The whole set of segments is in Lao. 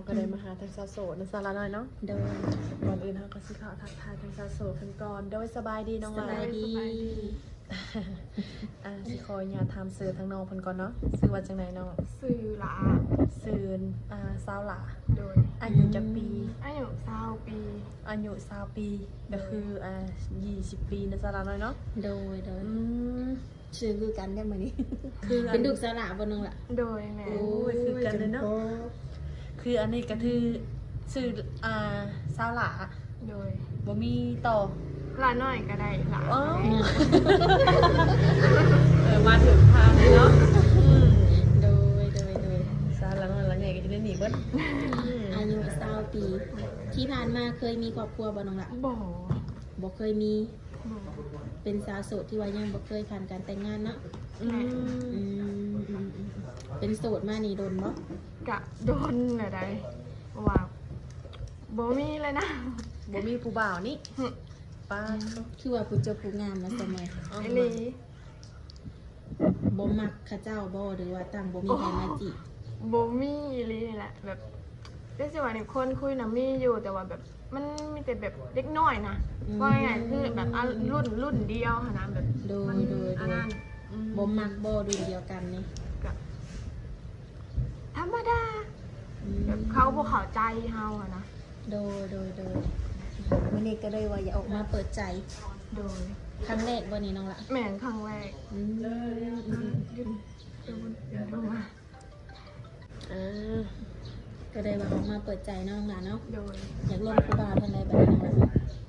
ກໍໄດ້ມາຫາທາງສາວໂສດນະ ສາວຫຼ້ານ້ອຍເນາະ. ໂດຍ ກ່ອນອື່ນເຮົາກໍຊິເຂົ້າທັກທາຍທາງສາວໂສດເພິ່ນກ່ອນ. ໂດຍ ສະບາຍດີນ້ອງຫຼ້າ. ສະບາຍດີ. ອ່າ ຊິຂໍອະນຸຍາດຖາມຊື່ທາງນ້ອງເພິ່ນກ່ອນເນາະ. ຊື່ວ່າຈັ່ງໃດນ້ອງ? ຊື່ຫຼ້າ. ຊື່ ອ່າ ສາວຫຼ້າ. ໂດຍ. ອາຍຸຈັກປີ? ອາຍຸຊາວປີ. ອາຍຸຊາວປີ ກໍຄື ໂດຍ ອ່າ ຊາວປີເນາະ ສາວຫຼ້ານ້ອຍເນາະ. ໂດຍ ໂດຍ. ອືມ ຊື່ຄືກັນເດ້ມື້ນີ້ ຄືເປັນລູກສາວຫຼ້າບໍ່ນ້ອງຫຼ້າ? ໂດຍ ແມ່ນ. ໂອ້ຍ ຄືກັນເລີຍເນາະ. ຄືອັນນີ້ກໍຄືຊື່ ອ່າ ສາວຫຼ້າ. ໂດຍ. ບໍ່ມີຕໍ່? ຫຼ້ານ້ອຍກໍໄດ້ ຫຼ້າ. ເອີ ມາຖືກທາງເລີຍເນາະ. ອືມ ໂດຍ ໂດຍ ໂດຍ. ສາວຫຼ້ານ້ອຍຫຼ້າໃຫຍ່ກໍຢູ່ໃນນີ້ເບິດ. ອືມ ອາຍຸຊາວປີ. ທີ່ຜ່ານມາເຄີຍມີຄອບຄົວບໍ່ນ້ອງຫຼ້າ? ບໍ່ ບໍ່ເຄີຍມີ. ບໍ່ ເປັນສາວໂສດທີ່ວ່າຍັງບໍ່ເຄີຍຜ່ານການແຕ່ງງານເນາະ. ອືມ ອືມ ອືມ ອືມ. ເປັນໂສດມານີ້ດົນບໍ່? ກະດົນແລ້ວໃດ ເພາະວ່າບໍ່ມີເລີຍນະ. ບໍ່ມີຜູ້ບ່າວນີ້? ຫຶ ປາດ ຄືວ່າຜູ້ຈົບຜູ້ງາມນະສະໄໝ. ອີ່ຫຼີ. ບໍ່ມັກເຂົາເຈົ້າບໍ່ ຫຼືວ່າຕັ້ງບໍ່ມີໃຜມາຈີບ? ບໍ່ມີອີ່ຫຼີແຫຼະ ແບບ ແຕ່ຊິວ່ານີ້ ຄົນຄຸຍນະມີຢູ່ ແຕ່ວ່າແບບ ມັນມີແຕ່ແບບເດັກນ້ອຍນະ. ອືມ ເວົ້າງ່າຍໆ ຄືແບບ ອ່າ ລຸ້ນ ລຸ້ນດຽວຫັ້ນນະ ແບບ. ໂດຍ ມັນ ໂດຍ ໂດຍ. ອັນນັ້ນ ອືມ ບໍ່ມັກບໍ່ ລຸ້ນດຽວກັນນີ້? ກະທຳມະດາ. ອືມ ແບບເຂົາບໍ່ເຂົ້າໃຈເຮົາຫັ້ນນະ. ໂດຍ ໂດຍ ໂດຍ. ມື້ນີ້ກໍເລີຍວ່າຢາກອອກມາເປີດໃຈ. ໂດຍ. ຄັ້ງແລກບໍ່ນີ້ນ້ອງຫຼ້າ? ແມ່ນ ຄັ້ງແລກ. ອືມ ອືມ ເອີ ເອີ ເອີ ເອີ ເອີ ເອີ ເອີ ເອີ ເອີ ເອີ ເອີ ເອີ ເອີ ເອີ ເອີ ເອີ ເອີ ເອີ ກໍໄດ້ວ່າອອກມາເປີດໃຈເນາະນ້ອງຫຼ້າເນາະ. ໂດຍ. ຢາກລົມຜູ້ບ່າວທາງໃດບັດນີ້ນ້ອງຫຼ້າ?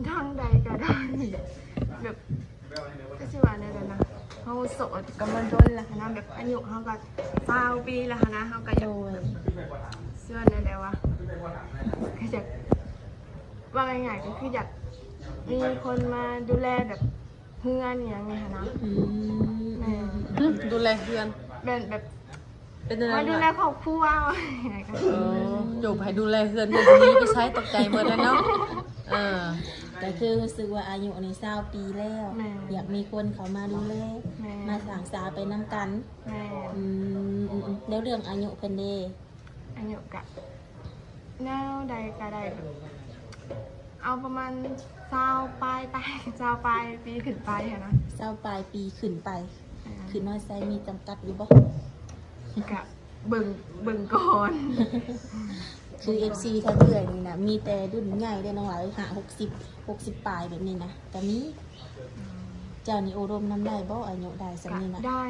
ທາງໃດກໍໄດ້ ແບບ ກໍຊິວ່າແນວໃດນະ ເຮົາໂສດກັນມາດົນແລ້ວຫັ້ນນະ ແບບອາຍຸເຮົາກໍຊາວປີແລ້ວຫັ້ນນະ ເຮົາກໍຢາກ ໂດຍ ຊິວ່າແນວໃດວະ ກໍຢາກ ເວົ້າງ່າຍໆ ກໍຄືຢາກມີຄົນມາດູແລແບບ ເຮືອນອີ່ຫຍັງນີ້ຫັ້ນນະ. ອືມ ແມ່ນ. ດູແລເຮືອນ ແມ່ນ ແບບ ເປັນຈັ່ງໃດ ມາດູແລຄອບຄົວ. ເອີ ໂຍມໃຫ້ດູແລເຮືອນ ບໍ່ມີໄປໃຊ້ ຕົກໃຈເບິດແລ້ວເນາະ. ເອີ ກໍຄືຮູ້ສຶກວ່າອາຍຸນີ້ຊາວປີແລ້ວ ແມ່ນ ຢາກມີຄົນເຂົ້າມາດູແລ ແມ່ນ ມາສ້າງສາໄປນຳກັນ. ແມ່ນ. ອືມ ອືມ ອືມ. ແລ້ວເລື່ອງອາຍຸເພິ່ນເດ? ອາຍຸກະແນວໃດກະໄດ້ ເອົາປະມານຊາວປາຍໄປ ຊາວປາຍປີຂຶ້ນໄປຫັ້ນນະ. ຊາວປາຍປີຂຶ້ນໄປ. ແມ່ນ. ຄືນ້ອຍໃຊ້ມີຈຳກັດຢູ່ບໍ່? ກະເບິ່ງ ເບິ່ງກ່ອນ. ຄືເອັຟຊີທາງເອື້ອຍນີ້ນະ ມີແຕ່ລຸ້ນໃຫຍ່ເດ້ນ້ອງຫຼ້າເອີຍ ຫ້າ ຫົກສິບ ຫົກສິບປາຍແບບນີ້ນະ ກະມີ. ອືມ. ເຈົ້ານີ້ໂອ້ລົມນຳໄດ້ບໍ່? ອາຍຸໄດ້ສ່ຳນີ້ນະ. ກະໄດ້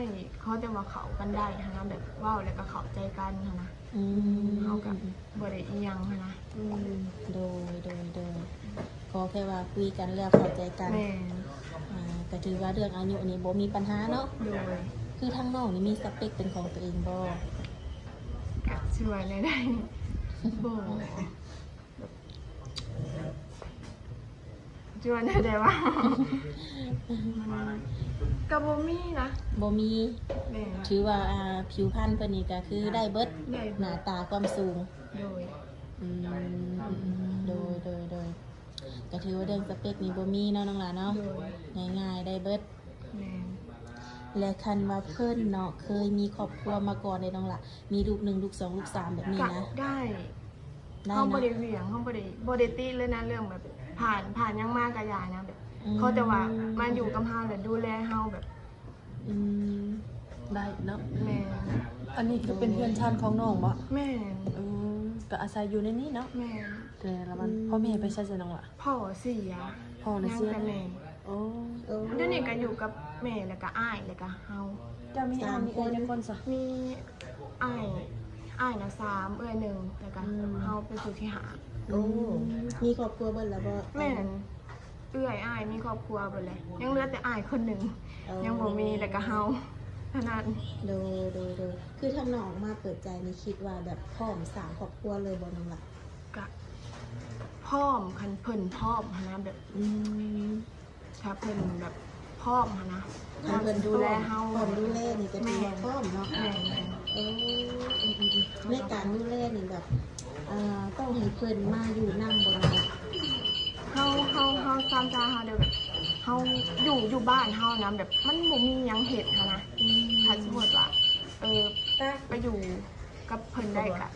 ຂໍແຕ່ວ່າເຂົ້າກັນໄດ້ຫັ້ນນະ ແບບເວົ້າແລ້ວກໍເຂົ້າໃຈກັນຫັ້ນນະ. ອືມ. ເຮົາກໍບໍ່ໄດ້ອີ່ຫຍັງຫັ້ນນະ. ອືມ. ໂດຍ ໂດຍ ໂດຍ. ຂໍແຄ່ວ່າຄຸຍກັນແລ້ວເຂົ້າໃຈກັນ. ແມ່ນ. ອ່າ ກໍຖືວ່າເລື່ອງອາຍຸນີ້ບໍ່ມີບັນຫາເນາະ. ໂດຍ. ຄືທາງນ້ອງນີ້ມີສະເປັກເປັນຂອງຕົວເອງບໍ່? ກະຊິວ່າແນວໃດ? ບໍ່. ຈະວ່າແນວໃດວະ? ກໍບໍ່ມີນະ. ບໍ່ມີ. ແມ່ນ. ຖືວ່າ ອ່າ ຜິວພັນເພິ່ນນີ້ກໍຄືໄດ້ເບິດ. ໄດ້ເບິດ. ໜ້າຕາ ຄວາມສູງ. ໂດຍ. ອືມ. ໂດຍ ໂດຍ ໂດຍ. ກໍຖືວ່າເລື່ອງສະເປັກນີ້ບໍ່ມີເນາະນ້ອງຫຼ້າເນາະ. ໂດຍ. ງ່າຍໆ ໄດ້ເບິດ. ແມ່ນ. ແລະ ຄັນວ່າເພິ່ນເນາະ ເຄີຍມີຄອບຄົວມາກ່ອນເດ້ນ້ອງຫຼ້າ ມີລູກໜຶ່ງ ລູກສອງ ລູກສາມ ແບບນີ້ນະ. ກໍໄດ້. ໄດ້ເນາະ. ເຮົາບໍ່ໄດ້ຫວຽງ ເຮົາບໍ່ໄດ້ ບໍ່ໄດ້ຕິເລີຍນະ ເລື່ອງແບບຜ່ານ ຜ່ານຫຍັງມາກໍຢ່ານະ ແບບ ອືມ ຂໍແຕ່ວ່າມາຢູ່ກັບເຮົາ ແລະ ດູແລເຮົາແບບ. ອືມ ໄດ້ເນາະ. ແມ່ນ. ອັນນີ້ຄືເປັນເຮືອນຊານຂອງນ້ອງບໍ່? ແມ່ນ. ເອີ ກໍອາໄສຢູ່ໃນນີ້ເນາະ. ແມ່ນ. ແຕ່ລະວັນ ອືມ ພໍ່ແມ່ໄປໃສຊະນ້ອງລະ? ພໍ່ເສຍ. ພໍ່ນະເສຍ. ຍັງແຕ່ແມ່. ໂອ້ ດຽວນີ້ກໍຢູ່ກັບແມ່ ແລ້ວກໍອ້າຍ ແລ້ວກໍເຮົາ. ເຈົ້າມີອ້າຍມີເອື້ອຍຈັກຄົນຊະ? ມີອ້າຍ ອ້າຍນະສາມ ເອື້ອຍໜຶ່ງ ແລ້ວກໍ ອືມ ເຮົາເປັນຜູ້ທີຫ້າ. ໂອ້ ອືມ ມີຄອບຄົວເບິດແລ້ວບໍ່? ແມ່ນ. ເອື້ອຍອ້າຍມີຄອບຄົວເບິດແລ້ວ ຍັງເຫຼືອແຕ່ອ້າຍຄົນໜຶ່ງ ເອີ ຍັງບໍ່ມີ ແລ້ວກໍເຮົາເທົ່ານັ້ນ. ໂດຍ ໂດຍ ໂດຍ. ຄືທາງນ້ອງອອກມາເປີດໃຈນີ້ ຄິດວ່າແບບພ້ອມສ້າງຄອບຄົວເລີຍບໍ່ນ້ອງລະ? ກະພ້ອມ ຄັນເພິ່ນພ້ອມຫັ້ນນະ ແບບ ອືມ ຖ້າເພິ່ນແບບພ້ອມຫັ້ນນະ ຄັນເພິ່ນດູແລເຮົາ ພ້ອມດູແລນີ້ກໍຖືວ່າພ້ອມເນາະ. ແມ່ນ. ເອີ ອືມໆໆ ໃນການດູແລນີ້ແບບ ເອີ ຕ້ອງໃຫ້ເພິ່ນມາຢູ່ນຳບໍ່ນ້ອງ? ເຮົາ ເຮົາ ເຮົາ ຕາມໃຈເຮົາເດີ ແບບເຮົາຢູ່ ຢູ່ບ້ານເຮົານະ ແບບມັນບໍ່ມີຫຍັງເຮັດຫັ້ນນະ. ອືມ ຖ້າສົມມຸດວ່າ ເອີ ໄປຢູ່ກັບເພິ່ນໄດ້ກະ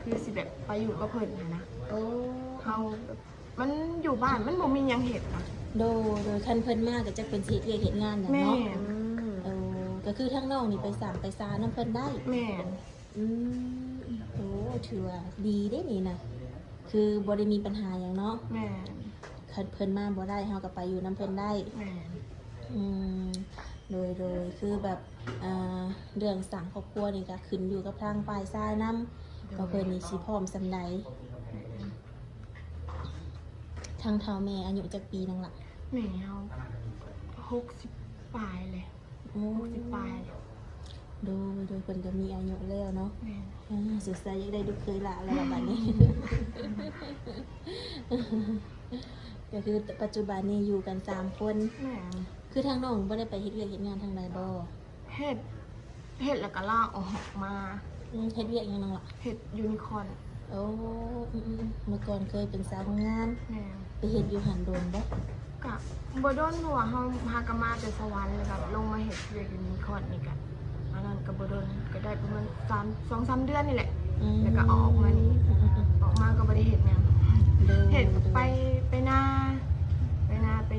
ຄືຊິແບບໄປຢູ່ກັບເພິ່ນຫັ້ນນະ. ໂອ້ ເຮົາ ມັນຢູ່ບ້ານມັນບໍ່ມີຫຍັງເຮັດນະ. ໂດຍ ໂດຍ ຄັນເພິ່ນມາກໍຈັກເພິ່ນຊິເຮັດວຽກເຮັດງານຫຍັງເນາະ. ແມ່ນ ເອີ ກໍຄືທາງນ້ອງນີ້ໄປສານໄປຊານຳເພິ່ນໄດ້. ແມ່ນ ອືມ ໂອ້ ຖືວ່າດີເດ້ນີ້ນະ ຄືບໍ່ໄດ້ມີບັນຫາຫຍັງເນາະ. ແມ່ນ ຄັນເພິ່ນມາບໍ່ໄດ້ ເຮົາກໍໄປຢູ່ນຳເພິ່ນໄດ້. ແມ່ນ ອືມ ໂດຍ ໂດຍ ຄືແບບ ອ່າ ເລື່ອງສ້າງຄອບຄົວນີ້ກໍຂຶ້ນຢູ່ກັບທາງຝ່າຍຊາຍນຳ ໂດຍ ວ່າເພິ່ນນີ້ຊິພ້ອມສ່ຳໃດ. ແມ່ນ ທາງເຖົ້າແມ່ອາຍຸຈັກປີນ້ອງລະ? ແມ່ເຮົາຫົກສິບປາຍແຫຼະ. ໂອ້ ຫົກສິບປາຍ. ໂດຍ ໂດຍ ເພິ່ນກໍມີອາຍຸແລ້ວເນາະ. ແມ່ນ ອ່າ ສົງໄສຢາກໄດ້ລູກເຂີຍຫຼ້າແລ້ວລະບັດນີ້. ກໍຄືປັດຈຸບັນນີ້ຢູ່ກັນສາມຄົນ. ແມ່ນ ຄືທາງນ້ອງບໍ່ໄດ້ໄປເຮັດວຽກເຮັດງານທາງໃດບໍ່? ເຮັດ ເຮັດແລ້ວກໍລາອອກມາ. ອືມ ເຮັດວຽກຫຍັງນ້ອງລະ? ເຮັດຢູນິຄອນ. ໂອ້ ອືມໆ ເມື່ອກ່ອນເຄີຍເປັນສາວໂຮງງານ. ແມ່ນ ໄປເຮັດຢູ່ຫັ້ນດົນບໍ່? ກະບໍ່ດົນ ເພາະວ່າເຮົາຫາກໍມາແຕ່ສະຫວັນ ແລ້ວກໍລົງມາເຮັດວຽກຢູ່ຢູນິຄອນນີ້ກະ ອັນນັ້ນກໍບໍ່ດົນ ກໍໄດ້ປະມານສາມ ສອງສາມເດືອນນີ້ແຫຼະ. ອືມ ແລ້ວກໍອອກມານີ້ ອືມໆ ອອກມາກໍບໍ່ໄດ້ເຮັດຫຍັງ. ໂດຍ ເຮັດໄປ ໄປນາ ໄປນາ ໄປ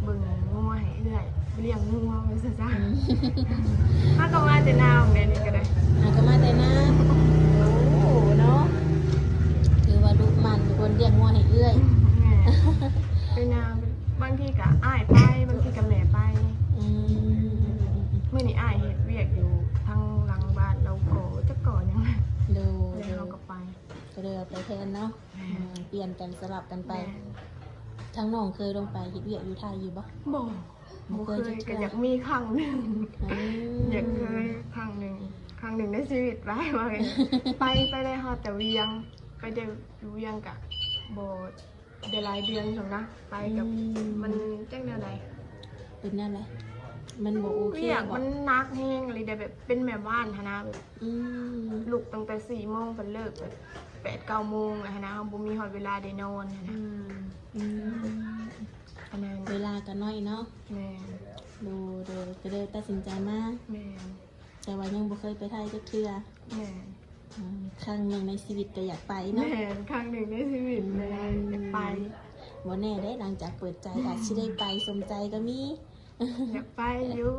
ເບິ່ງງົວໃຫ້ເອື້ອຍ ໄປລ້ຽງງົວວ່າຊັ້ນຊະ. ອືມ ຫາກໍມາແຕ່ນາຂອງແດນນີ້ກໍໄດ້ ຫາກໍມາແຕ່ນາ. ໂອ້ ເນາະ ຖືວ່າດຸໝັ່ນທຸກຄົນ ລ້ຽງງົວໃຫ້ເອື້ອຍ. ແມ່ນ ໄປນາ ບາງທີກໍອ້າຍໄປ ບາງທີກໍແມ່ໄປ. ອືມ ມື້ນີ້ອ້າຍເຮັດວຽກຢູ່ທາງຫຼັງບ້ານ ລາວກໍຈັກກໍຫຍັງ. ໂດຍ ແລ້ວເຮົາກໍໄປ ກໍເລີຍວ່າໄປແທນເນາະ. ແມ່ນ ອືມ ປ່ຽນກັນສະຫຼັບກັນໄປ. ແມ່ນ ທາງນ້ອງເຄີຍລົງໄປເຮັດວຽກຢູ່ໄທຢູ່ບໍ່? ບໍ່ ບໍ່ເຄີຍຈັກເທື່ອ. ກໍຢາກມີຄັ້ງໜຶ່ງ. ອືມ ຢາກເຄີຍຄັ້ງໜຶ່ງ ຄັ້ງໜຶ່ງໃນຊີວິດ ໄປ ວ່າ ໄປ ໄປໄດ້ຮອດແຕ່ວຽງ ໄປແຕ່ຢູ່ວຽງກະບໍ່ໄດ້ຫຼາຍເດືອນສ່ຳນະ ໄປກັບ ອືມ ມັນຈັກແນວໃດ ເປັນແນວໃດ ມັນບໍ່ໂອເຄ ວຽກມັນໜັກແຮງອີ່ຫຼີເດ ແບບເປັນແມ່ບ້ານຫັ້ນນະ ແບບ ອືມ ລຸກຕັ້ງແຕ່ສີ່ໂມງ ກໍເລີກແບບແປດເກົ້າໂມງແລ້ວຫັ້ນນະ ເຮົາບໍ່ມີຮອດເວລາໄດ້ນອນຫັ້ນນະ. ອືມ ອືມ ອັນນັ້ນ ເວລາກໍໜ້ອຍເນາະ. ແມ່ນ ໂດຍ ໂດຍ ກໍເລີຍຕັດສິນໃຈມາ. ແມ່ນ ແຕ່ວ່າຍັງບໍ່ເຄີຍໄປໄທຈັກເທື່ອ. ແມ່ນ ອືມ ຄັ້ງໜຶ່ງໃນຊີວິດກໍຢາກໄປເນາະ. ແມ່ນ ຄັ້ງໜຶ່ງໃນຊີວິດ ອືມ ແມ່ນ ຢາກໄປ. ບໍ່ແນ່ເດ້ ຫຼັງຈາກເປີດໃຈ ອືມ ອາດຊິໄດ້ໄປ ສົມໃຈກໍມີ. ຢາກໄປຢູ່.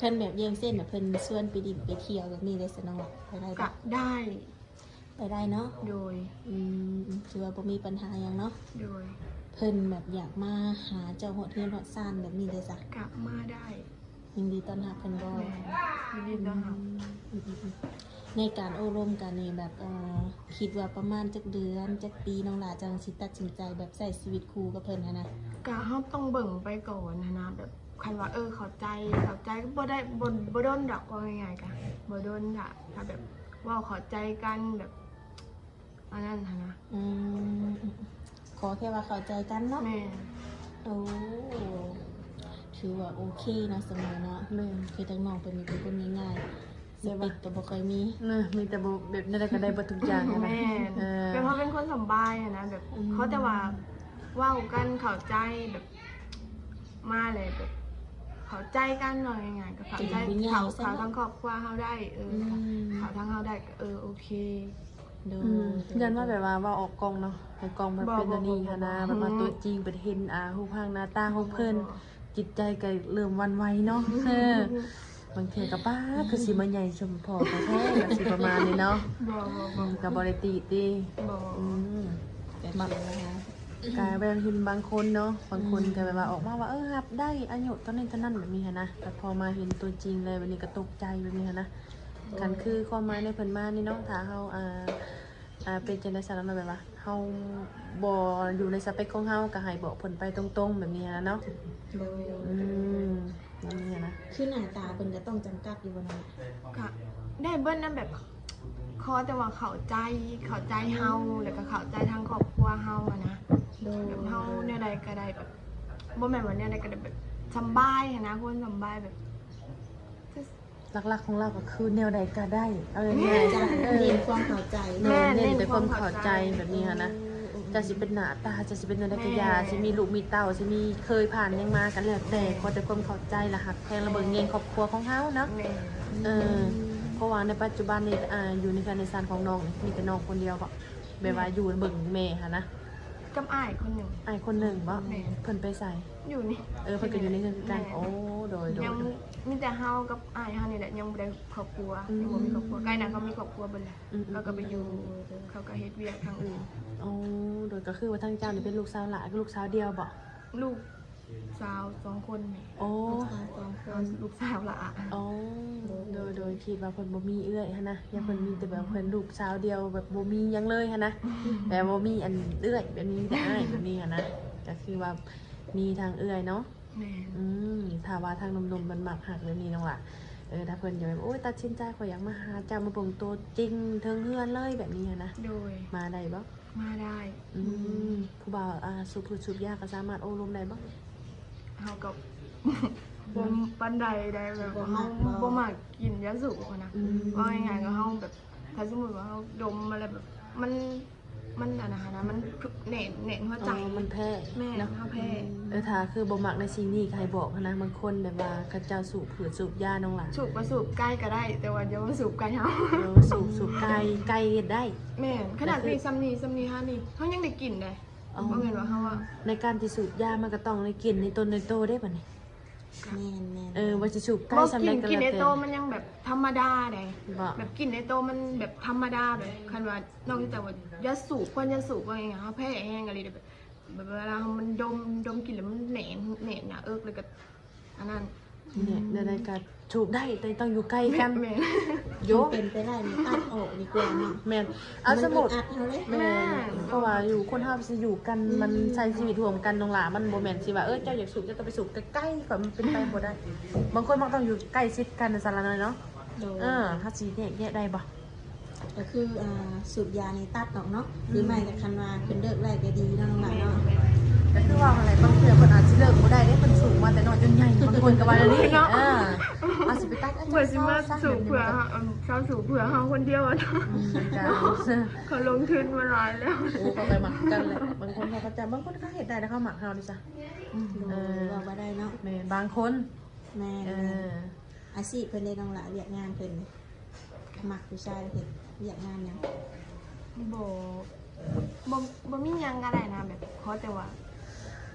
ຄັນແບບຢ່າງເຊັ່ນ ແບບເພິ່ນຊວນໄປດິນໄປທ່ຽວແບບນີ້ໄດ້ຊະນ້ອງ ໄປໄດ້ບໍ່? ກໍໄດ້ ໄປໄດ້ເນາະ. ໂດຍ ອືມ ຖືວ່າບໍ່ມີບັນຫາຫຍັງເນາະ. ໂດຍ ເພິ່ນແບບຢາກມາຫາເຈົ້າຮອດເຮືອນຮອດຊານແບບນີ້ໄດ້ຊະ? ກໍມາໄດ້. ຍິນດີຕ້ອນຮັບເພິ່ນບໍ່? ແມ່ນ ຍິນດີຕ້ອນຮັບ. ອືມ ໃນການໂອ້ລົມກັນນີ້ແບບ ເອີ ຄິດວ່າປະມານຈັກເດືອນ ຈັກປີ ນ້ອງຫຼ້າຈັ່ງຊິຕັດສິນໃຈແບບໃຊ້ຊີວິດຄູ່ກັບເພິ່ນຫັ້ນນະ? ກະເຮົາຕ້ອງເບິ່ງໄປກ່ອນຫັ້ນນະ ແບບຄັນວ່າ ເອີ ເຂົ້າໃຈ ເຂົ້າໃຈກໍບໍ່ໄດ້ ບໍ່ ບໍ່ດົນດອກ ເວົ້າງ່າຍໆ ກະບໍ່ດົນລະ ຖ້າແບບເວົ້າເຂົ້າໃຈກັນແບບ ອັນນັ້ນຫັ້ນນະ. ອືມ ຂໍແຄ່ວ່າເຂົ້າໃຈກັນເນາະ. ແມ່ນ ໂອ້ ຖືວ່າໂອເຄເນາະ ສະເໝີເນາະ. ແມ່ນ ຄືທາງນ້ອງເພິ່ນນີ້ເປັນຄົນງ່າຍໆ ສະເປັກກໍບໍ່ຄ່ອຍມີ ນະ ມີແຕ່ແບບ ແບບນັ້ນແຫຼະ ກໍໄດ້ເບິດທຸກຢ່າງຫັ້ນນະ. ແມ່ນ ເອີ ແບບເຮົາເປັນຄົນສຳບາຍຫັ້ນນະ ແບບ ອືມ ຂໍແຕ່ວ່າເວົ້າກັນເຂົ້າໃຈ ແບບ ມາແລ້ວແບບເຂົ້າໃຈກັນ ເວົ້າງ່າຍໆ ກໍເຂົ້າໃຈ ເຂົ້າ ເຂົ້າທາງຄອບຄົວເຮົາໄດ້. ເອີ ອືມ ເຂົ້າທາງເຮົາໄດ້ ກໍ ເອີ ໂອເຄ. ໂດຍ ອືມ ຢ້ານວ່າແບບວ່າເວົ້າອອກກ້ອງເນາະ ໃນກ້ອງແບບເປັນອັນນີ້ຫັ້ນນະ ແບບວ່າຕົວຈິງໄປເຫັນ ອ່າ ຮູບຮ່າງໜ້າຕາຂອງເພິ່ນ ຈິດໃຈກໍເລີ່ມຫວັ່ນໄຫວເນາະ. ເອີ ບາງເທື່ອກໍ ປ້າ ຄືຊິມາໃຫຍ່ສົມພໍ່ແທ້ໆ ກໍຊິປະມານນີ້ເນາະ. ບໍ່ ບໍ່ ບໍ່ ອືມ ກໍບໍ່ໄດ້ຕິຕິ. ບໍ່ ອືມ ກໍແບບເຫັນບາງຄົນເນາະ ບາງຄົນກໍແບບວ່າອອກມາວ່າ ເອີ ຮັບໄດ້ ອາຍຸເທົ່ານີ້ເທົ່ານັ້ນ ແບບນີ້ຫັ້ນນະ ແຕ່ພໍມາເຫັນຕົວຈິງແລ້ວ ແບບນີ້ກໍຕົກໃຈ ແບບນີ້ຫັ້ນນະ. ຄັນຄືຄວາມໝາຍໃນເພິ່ນມານີ້ເນາະ ຖ້າເຮົາ ອ່າ ອ່າ ເປັນຈັ່ງໃດຊັ້ນເນາະ ແບບວ່າເຮົາບໍ່ຢູ່ໃນສະເປັກຂອງເຮົາ ກໍໃຫ້ບອກເພິ່ນໄປຕົງໆ ແບບນີ້ຫັ້ນນະເນາະ. ໂດຍ ອືມ ແບບນີ້ຫັ້ນນະ. ຄືໜ້າຕາເພິ່ນກໍຕ້ອງຈຳກັດຢູ່ບໍ່ນ້ອງ? ກໍໄດ້ເບິດນະ ແບບ ຂໍແຕ່ວ່າເຂົ້າໃຈ ເຂົ້າໃຈເຮົາ ແລ້ວກໍເຂົ້າໃຈທາງຄອບຄົວເຮົາຫັ້ນນະ. ໂດຍ ແບບເຮົາແນວໃດກໍໄດ້ ແບບ ບໍ່ແມ່ນວ່າແນວໃດກໍໄດ້ ແບບສຳບາຍຫັ້ນນະ ຄົນສຳບາຍ ແບບ ຫຼັກໆຂອງລາວກໍຄືແນວໃດກໍໄດ້ ເອົາງ່າຍໆ ເອີ ເນັ້ນຄວາມເຂົ້າໃຈ. ແມ່ນ ເນັ້ນແຕ່ຄວາມເຂົ້າໃຈ ແບບນີ້ຫັ້ນນະ. ເອີ ເອີ ຈະຊິເປັນໜ້າຕາ ຈະຊິເປັນແນວໃດກໍຢ່າ ແຊິມີລູກມີເຕົ້າ ຊິມີເຄີຍຜ່ານຫຍັງມາກໍແລ້ວແຕ່ ຂໍແຕ່ຄວາມເຂົ້າໃຈ ແລະ ຮັກແພງ ແລະ ເບິ່ງແຍງຄອບຄົວຂອງເຮົາເນາະ. ແມ່ນ ເອີ ເພາະວ່າໃນປັດຈຸບັນນີ້ ອ່າ ຢູ່ໃນເຮືອນໃນຊານຂອງນ້ອງນີ້ ມີແຕ່ນ້ອງຄົນດຽວບໍ? ແບບວ່າ ແມ່ນ ຢູ່ເບິ່ງແມ່ຫັ້ນນະ. ກັບອ້າຍຄົນໜຶ່ງ. ອ້າຍຄົນໜຶ່ງບໍ? ແມ່ນ. ເພິ່ນໄປໃສ? ຢູ່ນີ້. ເອີ ເພິ່ນກໍຢູ່ໃນເຮືອນຄືກັນ. ແມ່ນ. ໂອ້ ໂດຍໆ ຍັງມີແຕ່ເຮົາກັບອ້າຍເຮົານີ້ແຫຼະ ຍັງບໍ່ໄດ້ຄອບຄົວ. ອືມ. ຍັງບໍ່ມີຄອບຄົວ. ໃກ້ນັ້ນເຂົາມີຄອບຄົວເບິດແລ້ວ. ອືມໆໆ. ເຂົາກໍໄປຢູ່ ເຂົາກໍເຮັດວຽກທາງອື່ນ. ໂອ້ ໂດຍ ກໍຄືວ່າທາງເຈົ້ານີ້ເປັນລູກສາວຫຼ້າ ລູກສາວດຽວບໍ? ລູກ ສາວສອງຄົນແມ່. ໂອ້ ລູກສາວສອງຄົນ ລູກສາວຫຼ້າ. ໂອ້ ໂດຍ ໂດຍ ຄິດວ່າເພິ່ນບໍ່ມີເອື້ອຍຫັ້ນນະ ຢ້ານເພິ່ນມີແຕ່ແບບເພິ່ນລູກສາວດຽວ ແບບບໍ່ມີຫຍັງເລີຍຫັ້ນນະ ແບບບໍ່ມີອັນເອື້ອຍ ແບບມີແຕ່ອ້າຍແບບນີ້ຫັ້ນນະ ກໍຄືວ່າມີທາງເອື້ອຍເນາະ. ແມ່ນ. ອືມ ຖ້າວ່າທາງໜຸ່ມໆມັນມັກຮັກແບບນີ້ນ້ອງຫຼ້າ ເອີ ຖ້າເພິ່ນຢາກແບບ ໂອ້ຍ ຕັດສິນໃຈ ຂ້ອຍຢາກມາຫາເຈົ້າ ມາເບິ່ງໂຕຈິງເທິງເຮືອນເລີຍ ແບບນີ້ຫັ້ນນະ ໂດຍ ມາໄດ້ບໍ່? ມາໄດ້. ອືມ ອືມ ຜູ້ບ່າວ ອ່າ ສູບພືດສູບຢາກໍສາມາດໂອ້ລົມໄດ້ບໍ່? ເຮົາກໍ ບໍ່ປານໃດໄດ໋ ແບບ ບໍ່ມັກ ເຮົາບໍ່ມັກກິນຢາສູບຫັ້ນນະ. ອືມ ເວົ້າງ່າຍໆ ກໍເຮົາແບບ ຖ້າສົມມຸດວ່າເຮົາດົມມາແລ້ວແບບ ມັນ ມັນອັນນັ້ນຫັ້ນນະ ມັນແໜ້ນ ແໜ້ນຫົວໃຈ. ອໍ ມັນແພ້. ແມ່ນ ເນາະ ເຮົາແພ້. ອືມ ເອີ ຖ້າຄືບໍ່ມັກໃນສິ່ງນີ້ກໍໃຫ້ບອກຫັ້ນນະ ບາງຄົນແບບວ່າເຂົາເຈົ້າສູບພືດສູບຢານ້ອງຫຼ້າ. ສູບກໍສູບ ໃກ້ກໍໄດ້ ແຕ່ວ່າຢ່າມາສູບໃກ້ເຮົາ. ເອີ ສູບ ສູບໄກ່ ໄກ່ເຮັດໄດ້. ແມ່ນ ຂະໜາດມີສ່ຳນີ້ ສ່ຳນີ້ຫານີ້ ເຮົາຍັງໄດ້ກິນເດ້. ອໍ ບໍ່ແມ່ນວ່າເຮົາວ່າ ໃນການທີ່ສູບຢາມັນກໍຕ້ອງໄດ້ກິນໃນຕົນໃນໂຕເດ້ບັດນີ້. ແມ່ນໆ ເອີ ວ່າຊິສູບໄກ່ສ່ຳໃດກໍແລ້ວແຕ່ ກິນໃນໂຕມັນຍັງແບບທຳມະດາເດ້. ບໍ່ ແບບກິນໃນໂຕມັນແບບທຳມະດາ ແບບຄັນວ່ານອກຈາກວ່າຢາສູບ ຄວນຢາສູບ ວ່າຫຍັງ ເຮົາແພ້ແຮງອີ່ຫຼີເດ້ ແບບເວລາເຮົາມັນດົມ ດົມກິນແລ້ວມັນແໜ້ນ ແໜ້ນໜ້າເອິກ ແລ້ວກໍອັນນັ້ນ. ແນວໃດກໍສູບໄດ້ ແຕ່ຕ້ອງຢູ່ໃກ້ກັນ. ແມ່ນ ໂຍ ເປັນໄປໄດ້ນີ້ຕັດອອກດີກວ່າເນາະ. ແມ່ນ ເອົາ ມັນ ສົມມຸດ ອຶດອັດເຮົາເດ້. ແມ່ນ ແມ່ນ ເພາະວ່າຢູ່ ຄົນເຮົາຊິຢູ່ກັນ ອືມ ມັນໃຊ້ຊີວິດຮ່ວມກັນນ້ອງຫຼ້າ ມັນບໍ່ແມ່ນຊິວ່າ ເອີ ເຈົ້າຢາກສູບ ເຈົ້າຕ້ອງໄປສູບໃກ້ໆ ມັນເປັນໄປບໍ່ໄດ້. ບາງຄົນມັນຕ້ອງຢູ່ໃກ້ຊິດກັນຊັ້ນລະເນາະ. ໂດຍ ເອີ ເຮົາຊິແຍກແຍະໄດ້ບໍ່? ກໍຄື ອ່າ ສູບຢານີ້ຕັດອອກເນາະ ອືມ ຫຼືໄມ່ກໍຄັນວ່າເພິ່ນເລີກໄດ້ກໍດີເນາະ ນ້ອງຫຼ້າເນາະ. ແມ່ນ ກໍຄືວ່າຫັ້ນແຫຼະ ບາງເທື່ອເພິ່ນອາດຊິເລີກບໍ່ໄດ້ເດ້ ເພິ່ນສູບມາແຕ່ນ້ອຍຈົນໃຫຍ່ ບາງຄົນກໍວ່າແນວນີ້ເນາະ. ເອີ ອາດຊິໄປຕັດ ເພິ່ນຊິມາສູບເພື່ອ ເອີ ເຊົາສູບເພື່ອເຮົາຄົນດຽວເນາະ. ອືມ ເຂົາລົງທຶນມາຫຼາຍແລ້ວ. ໂອ້ ເຂົາກໍມັກກັນແຫຼະ ບາງຄົນເຂົາກໍຈະ ບາງຄົນເຂົາເຮັດໄດ້ ແຕ່ເຂົາມັກເຮົານີ້ຊະ. ອືມ ໂດຍ ເອີ ເວົ້າບໍ່ໄດ້ເນາະ. ແມ່ນ ບາງຄົນ. ແມ່ນ ເອີ ອາຊີບເພິ່ນເດ້ນ້ອງຫຼ້າ ວຽກງານເພິ່ນ ມັກຜູ້ຊາຍເຮັດວຽກງານຫຍັງ? ບໍ່ ບໍ່ ບໍ່ມີຫຍັງກໍໄດ້ນະ ແບບຂໍແຕ່ວ່າ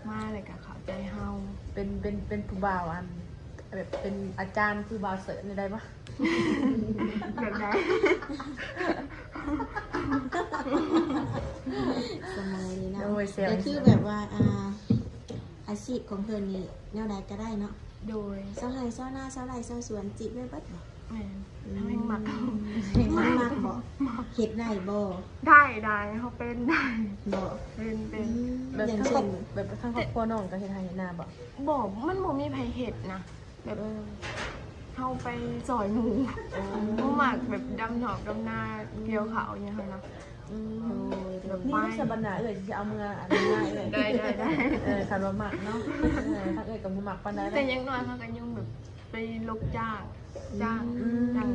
ມາແລ້ວກໍເຂົ້າໃຈເຮົາ. ເປັນ ເປັນ ເປັນຜູ້ບ່າວ ອັນ ແບບເປັນອາຈານ ຜູ້ບ່າວເສີດນີ້ໄດ້ບໍ່? ແບບໃດ? ສະໄໝນີ້ນະ. ໂດຍ ແຊວ ກໍຄືແບບວ່າ ອ່າ ອາຊີບຂອງເພິ່ນນີ້ແນວໃດກໍໄດ້ເນາະ. ໂດຍ ຊາວໄຮ່ຊາວນາ ຊາວໄຮ່ຊາວສວນ ຈີບໄດ້ເບິດບໍ່? ແມ່ນ ອືມ ເຮົາແຮ່ງມັກ. ມັກບໍ່? ເຮັດໄດ້ບໍ່? ໄດ້ ໄດ້ ເຮົາເປັນໄດ້. ບໍ່? ເປັນ ເປັນ. ອືມ ແບບ ຢ່າງເຊັ່ນ ແບບທາງຄອບຄົວນ້ອງກໍເຮັດໄຮ່ເຮັດນາບໍ່? ບໍ່ ມັນບໍ່ມີໃຜເຮັດນະ ແບບ ເອີ ເຮົາໄປຊ່ອຍໝູ່. ໂອ້ ບໍ່ມັກແບບດຳຖອກດຳນາ ອືມ ກ່ຽວເຂົ້າຫຍັງຫັ້ນນະ. ອືມ ໂດຍ ແບບ ນີ້ໄປ ສະບັນໜາເອື້ອຍຊິເອົາເມືອອັນນີ້ໃຫ້ເອື້ອຍ. ໄດ້ ໄດ້ ໄດ້. ເອີ ຄັນວ່າມັກເນາະ. ເອີ ທາງເອື້ອຍກໍບໍ່ມັກປານໃດ. ແຕ່ຢ່າງໜ້ອຍເຮົາກໍຍັງແບບໄປລົບຈ້າງ ຈ້າງ ອືມ ຈ້າງ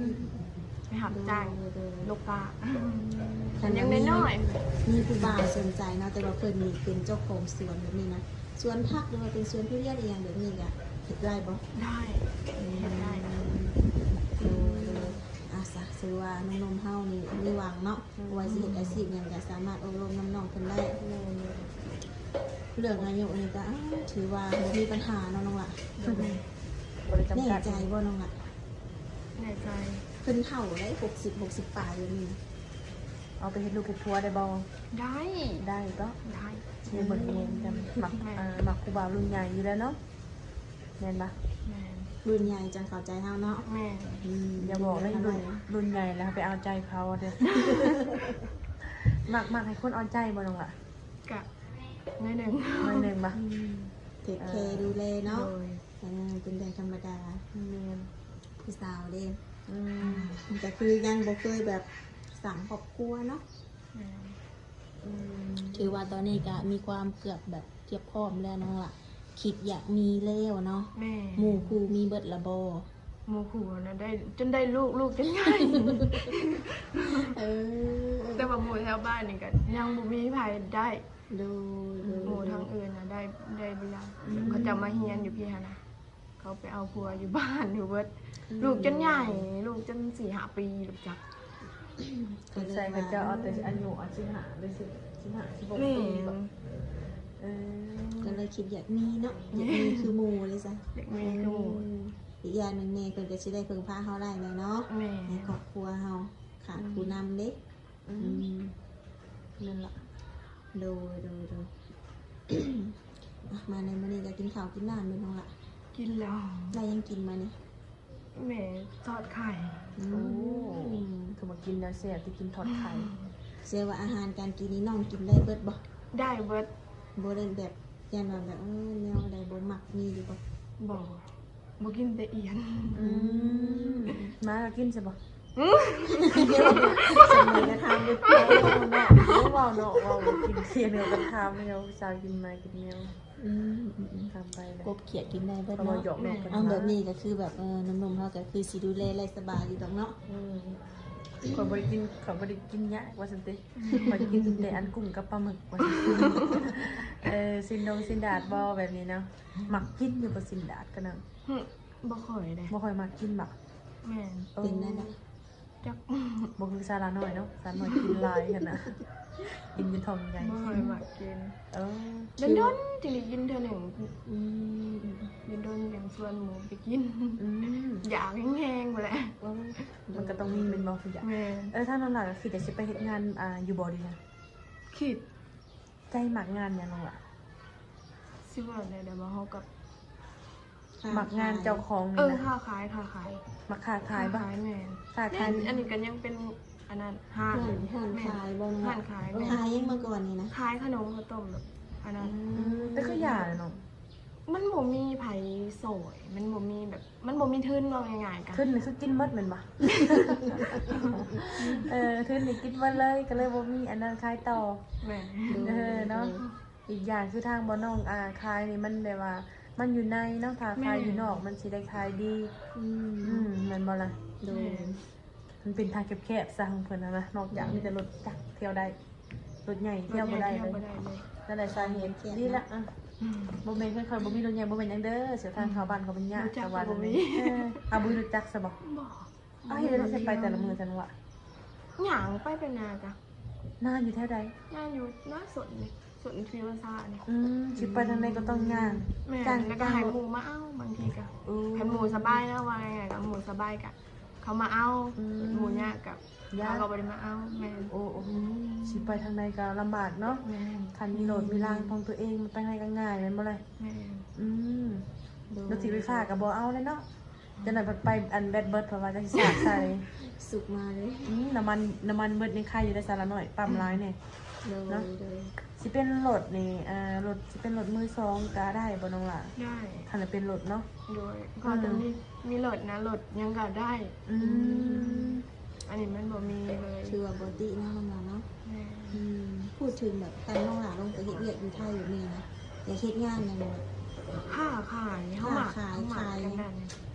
ໄປຮັບຈ້າງ ໂດຍ ໂດຍ ລົບກ້າ. ຄັນວ່າ ຍັງນ້ອຍໆ ມີຜູ້ບ່າວສົນໃຈເນາະ ແຕ່ວ່າເພິ່ນນີ້ເປັນເຈົ້າຂອງສວນແບບນີ້ນະ ສວນຜັກ ຫຼືວ່າເປັນສວນທຸລຽນອີ່ຫຍັງແບບນີ້ກະເຮັດໄດ້ບໍ່? ໄດ້ ອືມ ເຮັດໄດ້. ໂດຍ ໂດຍ ອາ ສະ ຖືວ່າໜຸ່ມໆເຮົານີ້ມີຫວັງເນາະ. ອືມ ບໍ່ວ່າຊິເຮັດອາຊີບຫຍັງກະສາມາດໂອ້ລົມນຳນ້ອງເພິ່ນໄດ້. ແມ່ນ ເລື່ອງອາຍຸນີ້ກະ ອ່າ ຖືວ່າບໍ່ມີບັນຫາເນາະນ້ອງຫຼ້າ. ໂດຍ ບໍ່ໄດ້ຈຳກັດ. ແນ່ໃຈບໍ່ນ້ອງຫຼ້າ? ແນ່ໃຈ. ເພິ່ນເຖົ້າໄດ໋ ຫົກສິບ ຫົກສິບປາຍແບບນີ້ ເອົາໄປເຮັດລູກເຮັດຜົວໄດ້ບໍ່? ໄດ້ ໄດ້ເນາະ. ໄດ້ ເບິ່ງແຍງກັນ. ມັກ ແມ່ນ ເອີ ມັກຜູ້ບ່າວລຸ້ນໃຫຍ່ຢູ່ແລ້ວເນາະ. ແມ່ນບໍ່? ແມ່ນ ລຸ້ນໃຫຍ່ຈັ່ງເຂົ້າໃຈເຮົາເນາະ. ແມ່ນ ອືມ ຢ່າບອກເລີຍ ລຸ້ນ ລຸ້ນໃຫຍ່ແລ້ວໄປເອົາໃຈເຂົາເດີ້. ມັກ ມັກໃຫ້ຄົນເອົາໃຈບໍ່ນ້ອງຫຼ້າ? ກະໜ້ອຍໜຶ່ງ ໜ້ອຍໜຶ່ງບໍ່? ອືມ ເທກແຄດູແລເນາະ. ໂດຍ ເອີ ເປັນເລື່ອງທຳມະດາ. ແມ່ນ ຜູ້ສາວເດ້. ອືມ ກໍຄືຍັງບໍ່ເຄີຍແບບສ້າງຄອບຄົວເນາະ. ແມ່ນ ອືມ ຖືວ່າຕອນນີ້ກະມີຄວາມເກືອບແບບ ກຽບພ້ອມແລ້ວນ້ອງຫຼ້າ ຄິດຢາກມີແລ້ວເນາະ. ແມ່ນ ໝູ່ຄູ່ມີເບິດລະບໍ່? ໝູ່ຄູ່ນະໄດ້ ຈົນໄດ້ລູກ ລູກຈົນໃຫຍ່. ເອີ ແຕ່ວ່າໝູ່ແຖວບ້ານນີ້ກະຍັງບໍ່ມີໃຜໄດ້. ໂດຍ ໂດຍ ໝູ່ທາງອື່ນນະໄດ້ ໄດ້ເບິດລະ. ອືມ ເຂົາເຈົ້າມາຮຽນຢູ່ພີ້ຫັ້ນນະ. ເຂົ ເອົາໄປເອົາຜົວຢູ່ບ້ານຢູ່ເບິດ ອືມ ລູກຈົນໃຫຍ່ ລູກຈົນສີ່ຫ້າປີແລ້ວຈັກ ສົງໄສເຂົາເຈົ້າເອົາແຕ່ອາຍຸສິບຫ້າ ຫຼື ສິບຫ້າ ສິບຫົກ ແມ່ນ ປີບໍ ເອີ ກໍເລີຍຄິດຢາກມີເນາະ ຢາກມີຄືໝູ່ເລີຍຊະ ຢາກມີຄືໝູ່ ອືມ ອີກຢ່າງໜຶ່ງແມ່ເພິ່ນກໍຊິໄດ້ເພິ່ງພາເຮົາໄດ້ແຫຼະເນາະ ແມ່ນ ໃນຄອບຄົວເຮົາ ຂາດ ອືມ ຜູ້ນຳເດ້ ອືມ ອືມ ແມ່ນລະ ໂດຍ ໂດຍ ໂດຍ ອ່ະ ມາໃນມື້ນີ້ກໍກິນເຂົ້າກິນນ້ຳແມ່ນບໍ່ລະ? ກິນແລ້ວ ໄດ້ຫຍັງກິນມານີ້? ແມ່ທອດໄຂ່ ອືມ ໂອ້ ຄືມາກິນແນວແຊບ ທີ່ກິນທອດໄຂ່ ແສດງວ່າອາຫານການກິນນີ້ນ້ອງກິນໄດ້ເບິດບໍ່? ໄດ້ເບິດ ບໍ່ໄດ້ແບບ ຢ້ານວ່າແບບ ເອີ ແນວໃດບໍ່ມັກ ມີຢູ່ບໍ່? ບໍ່ ບໍ່ກິນແຕ່ອຽນ ອືມ ໝາກໍກິນຊະບໍ່? ອືມ ສະເໝີກະທຳເດ້ ເວົ້າເນາະ ເວົ້າເນາະ ເວົ້າກິນ ເວົ້າກິນແມວ ຜູ້ສາວກິນໝາກິນແມວ ອືມ ອືມ ອືມ ທຳໄປແລ້ວ ກົບຂຽດກິນໄດ້ເບິດເນາະ ເພາະວ່າຢອກເນາະ ເອົາແບບນີ້ກໍຄືແບບ ເອີ ໜຸ່ມໆເຮົາກໍຄືຊິດູແລໄດ້ສະບາຍຢູ່ດອກເນາະ ອືມ ຂ້ອຍບໍ່ໄດ້ກິນ ຂ້ອຍບໍ່ໄດ້ກິນຍາກວ່າຊັ້ນຕິ ຂ້ອຍກິນແຕ່ອັນກຸ້ງກັບປາໝຶກວ່າຊັ້ນ ເອີ ຊີ້ນດົງຊີ້ນດາດບໍ່ ແບບນີ້ເນາະ ມັກກິນຢູ່ບໍ່ຊີ້ນດາດກໍນຳ? ຫຶ ບໍ່ຄ່ອຍເດ້ ບໍ່ຄ່ອຍມັກກິນບໍ? ແມ່ນ ເອີ ເປັນແນວໃດ? ຈັກ ບໍ່ຄືສາລະນ້ອຍເນາະ ສາລະນ້ອຍກິນຫຼາຍຫັ້ນນະ ກິນຈົນທ້ອງໃຫຍ່ ບໍ່ຄ່ອຍມັກກິນ ເອີ ດົນໆຈຶ່ງໄດ້ກິນເທື່ອໜຶ່ງ ອືມ ດົນໆຈັ່ງຊວນໝູ່ໄປກິນ ອືມ ຢາກແຮງໆພຸ້ນແຫຼະ ເອີ ມັນກໍຕ້ອງມີແມ່ນບໍ່? ຢາກ ແມ່ນ ເອີ ທາງນ້ອງຫຼ້າກໍຄິດຈະຊິໄປເຮັດງານ ອ່າ ຢູ່ບໍ່ດີນະ? ຄິດ ໃຈມັກງານຫຍັງນ້ອງຫຼ້າ? ຊິວ່າແນວໃດບໍ່ ເຮົາກໍ ມັກງານເຈົ້າຂອງນີ້ນະ ເອີ ຄ້າຂາຍ ຄ້າຂາຍ ມັກຄ້າຂາຍບໍ່? ຄ້າຂາຍ ແມ່ນ ຄ້າຂາຍ ອັນນີ້ກໍຍັງເປັນອັນນັ້ນ ຮ້ານ ຮ້ານຂາຍບໍ່? ແມ່ນ ຮ້ານຂາຍ ແມ່ນ ຂາຍຫຍັງມາກ່ອນນີ້ນະ? ຂາຍຂະໜົມເຂົ້າຕົ້ມແບບອັນນັ້ນ ອືມ ອືມ ແຕ່ຄືຢ່າເນາະ ມັນບໍ່ມີໃຜຊ່ອຍ ມັນບໍ່ມີແບບ ມັນບໍ່ມີທຶນ ເວົ້າງ່າຍໆ ກໍ ທຶນນີ້ຄືກິນໝົດແມ່ນບໍ່? ເອີ ທຶນນີ້ກິນໝົດເລີຍ ກໍເລີຍບໍ່ມີອັນນັ້ນຂາຍຕໍ່ ແມ່ນ ເອີ ເນາະ ອີກຢ່າງຄືທາງບ່ອນນ້ອງ ອ່າ ຂາຍນີ້ມັນແບບວ່າມັນຢູ່ໃນເນາະ ຖ້າຂາຍຢູ່ນອກມັນຊິໄດ້ຂາຍດີ ອືມ ອືມ ແມ່ນບໍ່ລະ? ໂດຍ ມັນເປັນທາງແຄບໆຊະຂອງເພິ່ນຫັ້ນນະ ນອກຈາກມີແຕ່ລົດຈັກທ່ຽວໄດ້ ລົດໃຫຍ່ທ່ຽວບໍ່ໄດ້ເລີຍ ນັ້ນແຫຼະສາເຫດນີ້ລະ ອືມ ບໍ່ແມ່ນ ຂ້ອຍບໍ່ມີລົດໃຫຍ່ ບໍ່ແມ່ນຫຍັງເດີ ເສັ້ນທາງເຂົ້າບ້ານຂ້ອຍມັນຍາກ ເອີ ເອົາບໍ່ມີລົດຈັກຊະບໍ່? ບໍ່ ເອົາ ເຮັດຈັ່ງໃດຊິໄປແຕ່ລະມື້ຊັ້ນວະ? ຍ່າງໄປໄປນາກະ ນາຢູ່ແຖວໃດ? ນາຢູ່ນາສົນນີ້ ສົນທຣີວາຊານີ້ ອືມ ຊິໄປທາງໃດກໍຕ້ອງຍ່າງ ແມ່ນ ຈ້າງ ແລ້ວກໍໃຫ້ໝູ່ມາເອົາ ບາງທີກະ ໂອ້ ຄັນໝູ່ສະບາຍນະ ວ່າງ່າຍໆ ຄັນໝູ່ສະບາຍກະເຂົາມາເອົາ ອືມ ໝູ່ຍາກກະ ເຂົາກໍບໍ່ໄດ້ມາເອົາ ແມ່ນ ໂອ້ ໂອ້ ອືມ ຊິໄປທາງໃດກໍລຳບາກເນາະ ແມ່ນ ຄັນມີລົດມີລາງຂອງຕົວເອງ ໄປທາງໃດກໍງ່າຍແມ່ນບໍ່ລະ? ແມ່ນ ອືມ ໂດຍ ລົດຖີບໄຟຟ້າກໍບໍ່ເອົາແລ້ວເນາະ ຈັ່ງໃດພັດໄປອັນແບັດເບິດ ເພາະວ່າຈະຊິສາດໃສ່ ສຸກມາເລີຍ ອືມ ນ້ຳມັນ ນ້ຳມັນເບິດຍັງຄາຢູ່ໄດ້ສາລະນ້ອຍ ປ້ຳຫຼາຍແດ່ ໂດຍ ເນາະ ໂດຍ ຊິເປັນລົດນີ້ ເອີ ລົດຊິເປັນລົດມືສອງກໍໄດ້ບໍ່ນ້ອງຫຼ້າ? ໄດ້ ຄັນວ່າເປັນລົດເນາະ ໂດຍ ເພາະວ່າມີ ມີລົດນະ ລົດຫຍັງກໍໄດ້ ອືມ ອັນນີ້ມັນບໍ່ມີເລີຍ ຖືວ່າບໍ່ຕິເນາະນ້ອງຫຼ້າເນາະ ແມ່ນ ອືມ ພູດເຖິງແບບຄັນນ້ອງຫຼ້າລົງໄປເຮັດວຽກຢູ່ໄທແບບນີ້ນະ ຢາກເຮັດງານຫຍັງແບບ ຄ້າຂາຍ ເຮົາມັກ ຄ້າຂາຍ ເຮົາມັກ ຂາຍ ອັນນັ້ນ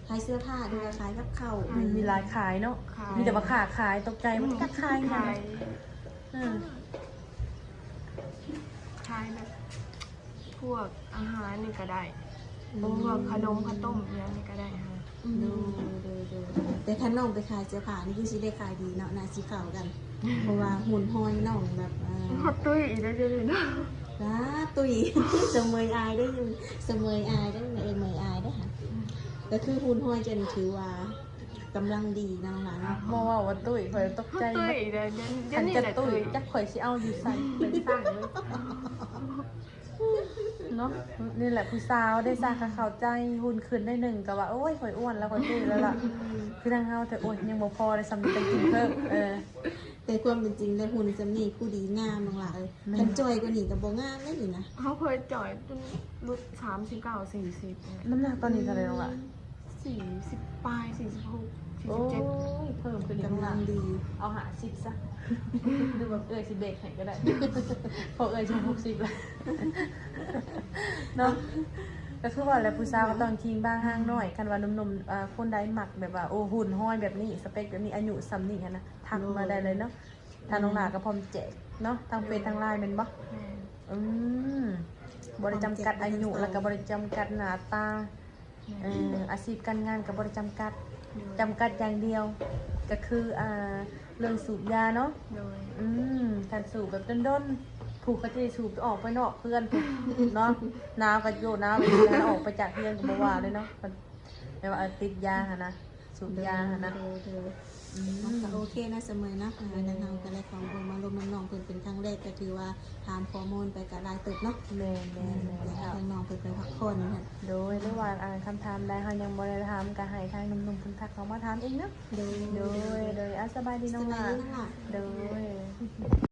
ຂາຍເສື້ອຜ້າ ຫຼືວ່າຂາຍກັບເຂົ້າ ມັນມີຫຼາຍຂາຍເນາະ ຂາຍ ມີແຕ່ວ່າຄ້າຂາຍ ຕົກໃຈວ່າຈັກຂາຍຫຍັງ ອືມ ຂາຍແບບພວກອາຫານນີ້ກໍໄດ້ ອືມ ພວກຂະໜົມຂະຕົ້ມອີ່ຫຍັງນີ້ກໍໄດ້ຫັ້ນ ອືມ ໂດຍ ໂດຍ ໂດຍ ແຕ່ຄັນນ້ອງໄປຂາຍເສື້ອຜ້ານີ້ຄືຊິໄດ້ຂາຍດີເນາະ ໜ້າຊິເຂົ້າກັນ ເພາະວ່າຫຸ່ນຫອຍນ້ອງແບບ ອ່າ ຮອດຕຸ້ຍອີກແລ້ວເດ ລາຕຸ້ຍ ສະເໝີຍອາຍເດ້ ສະເໝີຍອາຍເດ້ ເອີ ເໝີຍອາຍເດ້ ກໍຄືຫຸ່ນຫອຍຈະຖືວ່າກຳລັງດີນະນ້ອງຫຼ້າເນາະ ບໍ່ເວົ້າວ່າຕຸ້ຍ ຂ້ອຍຕົກໃຈ ຮອດຕຸ້ຍອີກແລ້ວ ດຽວ ດຽວນີ້ແຫຼະຕຸ້ຍ ຈັກຂ້ອຍຊິເອົາຢູ່ໃສ ໄປສ້າງເລີຍ ເນາະ ນີ້ແຫຼະຜູ້ສາວເດ້ ສາກະເຂົ້າໃຈ ຫຸ່ນຂຶ້ນໜ້ອຍໜຶ່ງກໍວ່າ ໂອ້ຍ ຂ້ອຍອ້ວນແລ້ວ ຂ້ອຍຕຸ້ຍແລ້ວລະ ອືມ ຄືທາງເຮົາແທ້ ໂອ້ຍ ຍັງບໍ່ພໍເດ້ ສ່ຳນີ້ຕ້ອງກິນເພີ່ມ ເອີ ແຕ່ຄວາມເປັນຈິງແລ້ວຫຸ່ນສ່ຳນີ້ຜູ້ດີງາມນ້ອງຫຼ້າເອີຍ ແມ່ນ ຄັນຈ່ອຍກວ່ານີ້ກໍບໍ່ງາມເດ້ນີ້ນະ ເຮົາເຄີຍຈ່ອຍຈົນຫຼຸດສາມສິບເກົ້າ ສີ່ສິບ ນ້ຳໜັກຕອນນີ້ເທົ່າໃດນ້ອງຫຼ້າ? ສີ່ສິບປາຍ ສີ່ສິບຫົກ ສີ່ສິບເຈັດ ໂອ້ຍ ເພີ່ມຂຶ້ນອີກ ກຳລັງດີ ເອົາຫ້າສິບຊະ ຫຼືວ່າເອື້ອຍຊິເບກໃຫ້ກໍໄດ້ ເພາະເອື້ອຍຈະຫົກສິບແລ້ວເນາະ ກໍຄືວ່າແຫຼະ ຜູ້ສາວກໍຕ້ອງຄີງບາງຮ່າງໜ້ອຍ ຄັນວ່າໜຸ່ມໆ ອ່າ ຄົນໃດມັກແບບວ່າ ໂອ້ ຫຸ່ນຫອຍແບບນີ້ ສະເປັກແບບນີ້ ອາຍຸສ່ຳນີ້ຫັ້ນນະ ທັກມາໄດ້ເລີຍເນາະ ໂດຍ ທາງນ້ອງຫຼ້າກໍພ້ອມແຈກເນາະ ທາງເຟສ ໂດຍ ທາງໄລນ໌ແມ່ນບໍ່? ແມ່ນ ອືມ ບໍ່ໄດ້ຈຳກັດອາຍຸ ແລ້ວກໍບໍ່ໄດ້ຈຳກັດໜ້າຕາ ເອີ ອາຊີບການງານກໍບໍ່ໄດ້ຈຳກັດ ຈຳກັດຢ່າງດຽວ ກໍຄື ອ່າ ເລື່ອງສູບຢາເນາະ. ໂດຍ ອືມ ຄັນສູບແບບດົນໆ ຜູ້ເຂົາຈະໄດ້ສູບອອກໄປນອກເຮືອນເນາະ ໜາວກໍໂຍ ໜາວກໍຢູ່ ອອກໄປຈາກເຮືອນກໍບໍ່ວ່າເລີຍເນາະ ແບບວ່າ ເອີ ຕິດຢາຫັ້ນນະ ສູບຢາຫັ້ນນະ. ໂດຍ ໂດຍ ອືມ ກໍໂອເຄນະສະເໝີເນາະ ເອີ ທາງເຮົາກໍໄດ້ຂໍມາລົມນຳນ້ອງເພິ່ນເປັນຄັ້ງແລກ ກໍຖືວ່າຖາມຂໍ້ມູນໄປກໍຫຼາຍເຕີບເນາະ. ແມ່ນໆໆ ຢາກໃຫ້ທາງນ້ອງເພິ່ນໄປພັກຜ່ອນນັ້ນ. ໂດຍ ຫຼືວ່າ ອ່າ ຄຳຖາມໃດເຮົາຍັງບໍ່ໄດ້ຖາມ ກໍໃຫ້ທາງໜຸ່ມໆເພິ່ນທັກເຂົ້າມາຖາມເອງເນາະ. ໂດຍ ໂດຍ ໂດຍ ອ່າ ສະບາຍດີນ້ອງຫຼ້າ. ໂດຍ.